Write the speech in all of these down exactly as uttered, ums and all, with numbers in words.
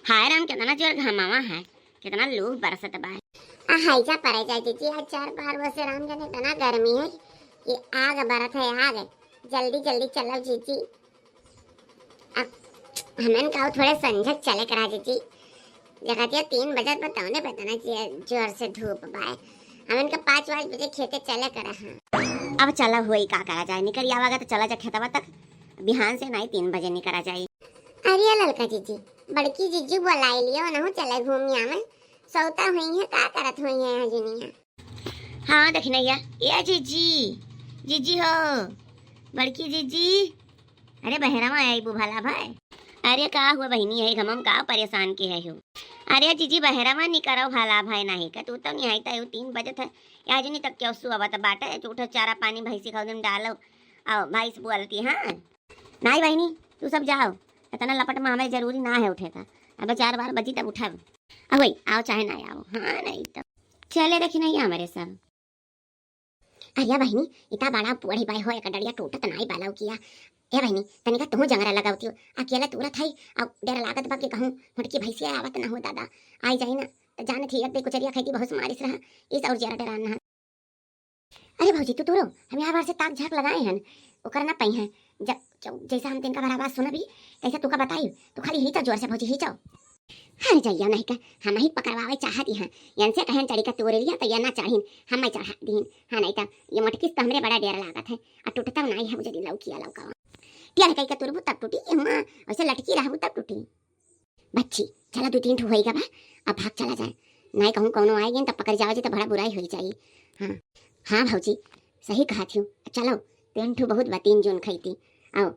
हाय राम, केतना जोर घमावा है, केतना लू बरसत बा। आ, हैजा परे जाए जीजी, आज चार बार बसे राम जाने इतना गर्मी है कि आग बरत है, आग। जल्दी जल्दी चलो जीजी। अब हमन का थोड़े संझक चले करा जीजी, जगतिया तीन बजत बा तौने पे इतना जे-, जोर से धूप बाय। हमन का पाँच पाँच बजे खेते चले करा। हाँ, अब चला हुई का करा जाए, निकल आवागा तो चला जा खेतवा तक, बिहान से नाई तीन बजे निकरा जाए। अरे ललका जीजी, बड़की जीजी बोलाई लियो, नहु चले घूमिया में, सौता हुई है, का करत हुई है हजनिया? हाँ दखिनैया, ए जीजी, जीजी हो, बड़की जीजी, अरे बहरवा आई बू भला भाई। अरे का हुआ बहिनी, है घमम का परेशान के है हो? अरे जीजी बहरवा निकरो भला भाई, नाही का तू तो नहीं आई, तीन बजत है, या जनी तक क्यों सुअबत बाटे, उठो चारा पानी भैंसी खाओ दिन डालो, आओ भैंस बोलती। हाँ नहीं बहिनी, तू सब जाओ, इतना लपट में हमें जरूरी ना है उठे का, अब चार बार बजी तब उठब। अ वही आओ चाहे ना आओ, हाँ नहीं तो चले दखिनैया हमारे सब। अरे बहिनी, इतना बड़ा बूढ़ी बाई हो, एक डड़िया टूटत नाई बा लौकिया। ए बहिनी, तनिका तुहू जंगरा लगावती हो, अकेला तूरत है, अब डर लागत बा कि कहूँ मोटकी भैंसिया आवत ना हो दादा, आई जाई ना, तो जानत ही अब कुचरिया खाई थी बहुत मारिस रहा, इस और जरा डरान ना। अरे भौजी, तू तूरो, हम यहाँ बार से ताक झाँक लगाए हन, ओकर ना पई हैं। जब, जब, जैसा हम तिनका भर आवाज सुनबी, तैसा तुका बताई, तू खाली हिचो जोर से भौजी, हिचो। हर जइया नहीं का, हम ही पकड़वावे चाहत ही हैं, यन से कहन चढ़ी का तोरे लिया, तो ये ना चढ़ीन, हम ही चढ़ा दीन। हाँ, नहीं तो ये मटकिस तो हमरे बड़ा डर लागत है, आ टूटता नहीं है, मुझे लौकिया लौकावा। टिया है कहीं का तुरबू तब टूटी, ये हुआ, वैसे लटकी रहबू तब टूटी। बच्ची, चला दो तीन ठो होइगा बा, अब भाग चला जाए। नाई कहूँ कौनो आए गए तब पकड़ जावा जी तो बड़ा बुराई होई जाई। हाँ, हाँ भौजी, सही कहा थी। चलो, तीन ठो बहुत बा, तीन जून खैती। आओ,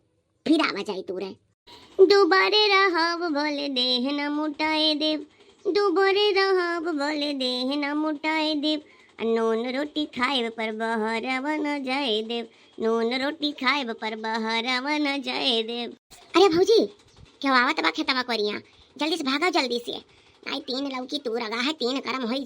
फिर आवा जाई तू रे। दुबारे रहब बोले देह न मोटाए देब, दुबारे रहब बोले देह न मोटाए देब, आ नून रोटी खाएब पर बहरवा न जाए देब, नून रोटी खाएब पर बहरवा न जाए देब। अरे भौजी, क्या आवत बा खेतवा कोरिया, जल्दी से भागा, जल्दी से। नाई तीन लौकी तू रगा है, तीन करम होई।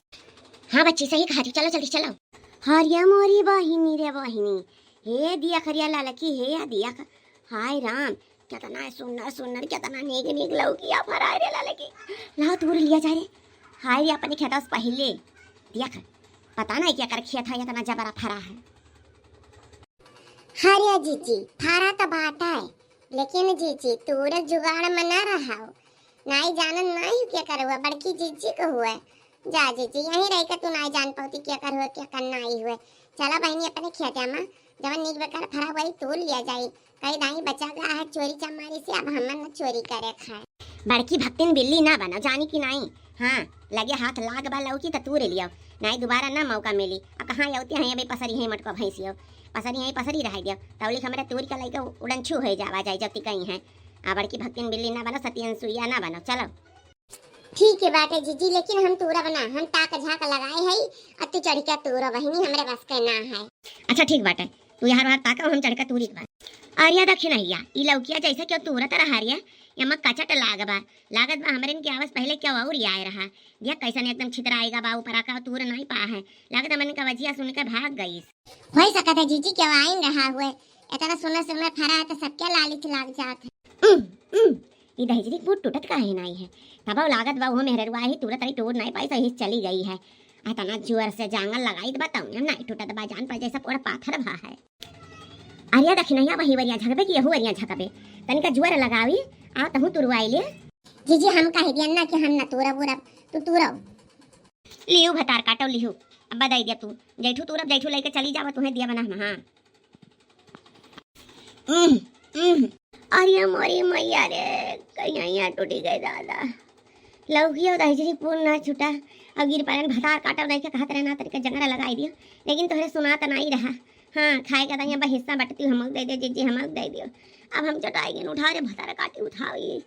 हाँ बच्ची, सही कहा थी, चलो जल्दी चलो। हरिया मोरी बहिनी रे बहिनी, हे दिया खरिया ललकी, हे या दिया ख-, हाय राम, कितना सुंदर सुंदर, कितना नीक नीक लौकिया फराए रे ललकी। लाओ तूर लिया जा रे। हाय रे, अपने खेतवा से पहिले दिया ख-, पता नहीं क्या कर खेत है, इतना जबरा फरा है। हरिया जीजी, फरा तो बाटा है, लेकिन जीजी, तूर जुगाड़ में ना रहाओ। नाई जानन नाई के कर हुआ, बड़की जीजी को हुआ। जा जीजी, यहीं रह के तू नाई जान पाती के कर हुआ, के कर नाई हुआ। चला बहिनी, अपने खेते में जवन नीक बेकार फरा हुआ, तूर लिया जाई। कई दाई बचा गा है चोरी चमारी से, अब हमन न चोरी करे खाए। बड़की भक्तिन बिल्ली ना बनो, जानी कि नाई? हाँ, लगे हाथ लाग बा लौकी त तूर लियो, नाई दोबारा ना मौका मिली। आ कहाँ अउती हैं अबे पसरी हैं मटको भैंसियो, पसरी हैं पसरी रह दियो। तौली हमरे तूर के लइके उड़न छू होई जावा जाई जब ती कहीं हैं। आ बड़की भक्तिन बिल्ली ना बनो, सतियन सुइया ना बनो, चलो। ठीक है बाटे जीजी, लेकिन हम तूरब ना, हम ताक झाक लगाए हई, आ तू चढ़ के तूरो बहिनी, हमरे बस के ना है। अच्छा ठीक बाटे, तू यहाँ बाहर ताका, हम चढ़ के तूरी के बाद। अरे दखिनैया, ई लौकिया जैसे क्यों तूरत रहा रे, एमा कचट लाग बा, लागत बा हमरे इनके आवाज पहले क्यों और आए रहा। देख कैसन एकदम छितराएगा बा, ऊपर आका तूर नहीं पा है, लागत हमन का वजिया सुन के भाग गई। हो सकत है जीजी के आइन रहा हुए, इतना सुनर सुनर फरा है तो सबके लालच लाग जात है। उम, उम, ई दहिजरी के बूट टूटत काहे नाई है? तबो लागत बा उहो मेहररुआ ही तुरत रही, टूट नाई पाई, सही चली गई है। इतना जोर से जांगल लगाई त बताऊ, हम नाई टूटत बा, जान पर जैसा पूरा पाथर भा है। अरे दखिनैया, वही वरिया झकबे कि यहू वरिया झकबे? तनिका जोर लगावी, आ तहू तुरवाई ले। जीजी, हम कह दिया ना कि हम ना तूरब उरब, तू तूरब। लिहू भतार काटो लिहू, अब बताई दिया तू, जैठू तूरब जैठू लेके चली जावा, तुम्हें दिया बना हम, हाँ। उह, उह। अरे मोरी मैया रे, कहीं यहाँ टूटी गए दादा। लौकियो दहिजरी पूर्ण ना छूटा। अब गिर पालन भतार काटब नहीं के कहत रहे ना तरीका जंगरा लगाई दियो, लेकिन तोहरे सुनात नहीं रहा। हाँ, खाए का तो यहाँ बस हिस्सा बटती, हमक दे दे जीजी, हमक दे दियो। अब हम चटाई गए, उठा रे भतार काटी, उठाओ ये।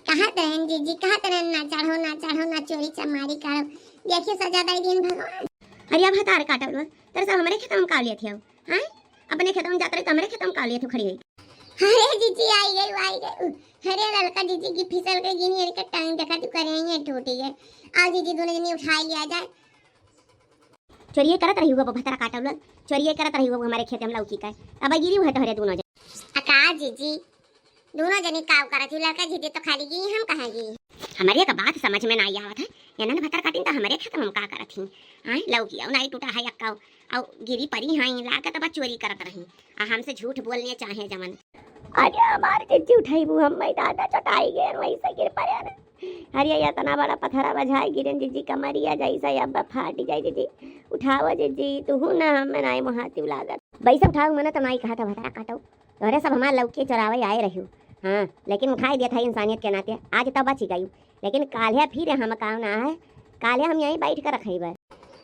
कहत रहन जीजी, कहत रहन ना चढ़ो, ना चढ़ो, ना चोरी चमारी करो। देखिए सजा दाई दिन भगवान। अरे अब हतार काटल बा, तेरे सब हमरे खेतवा में काव लिया थे, हैं? अपने खेतवा में जात रहे तो हमरे खेतवा में काव लिया थे खड़ी हुई। अरे जीजी आई गई, आई गई। अरे ललका जीजी की फिसल गई, गिनी अरे के टांग देखा तू करे ही है टूटी है। आओ जीजी दोनों जनी उठाई लिया जाए। चोरिये करत रही हुआ भतरा काटल, चोरिये करत रही हुआ हमारे खेते में लौकी का। अब गिरी हुए तोहरे दोनों जन। आ का जीजी, दूनो जनी काव करत ही, लड़का जीजी तो खाली गई, हम कहाँ गई? हमरे एक बात समझ में नाई आवत है, ये नन भतर काटिन तो हमरे खेत में हम का करत ही? आए, लौकी अउ नाई टूटा है अक्का, अउ गिरी परी हैं, लागत बा चोरी करत रही, आ हमसे झूठ बोलने चाहे जवन। अरे हमार जीजी उठाइबू, हम मैं दादा चटाई गए, वहीं से गिर पड़े। अरे ये इतना बड़ा पथरा बजाए गिरन जीजी, कमरिया जैसा अब फाट जाए जीजी, उठाओ जीजी, तू ना हम नाई मुहाती लागत। वैसे उठाओ, मने तो नाई कहा था भतरा काटो, तोहरे सब हमार लौकी चोरावे आए रहियो। हाँ, लेकिन खाई देत है इंसानियत के नाते, आज तब बची गई, लेकिन काल्हे फिर हम काम ना है, काल्हे हम यहीं बैठ कर रखे बस।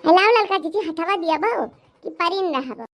हेलाओ ललका जीजी, हथवा दिया बो कि परिन रहबो।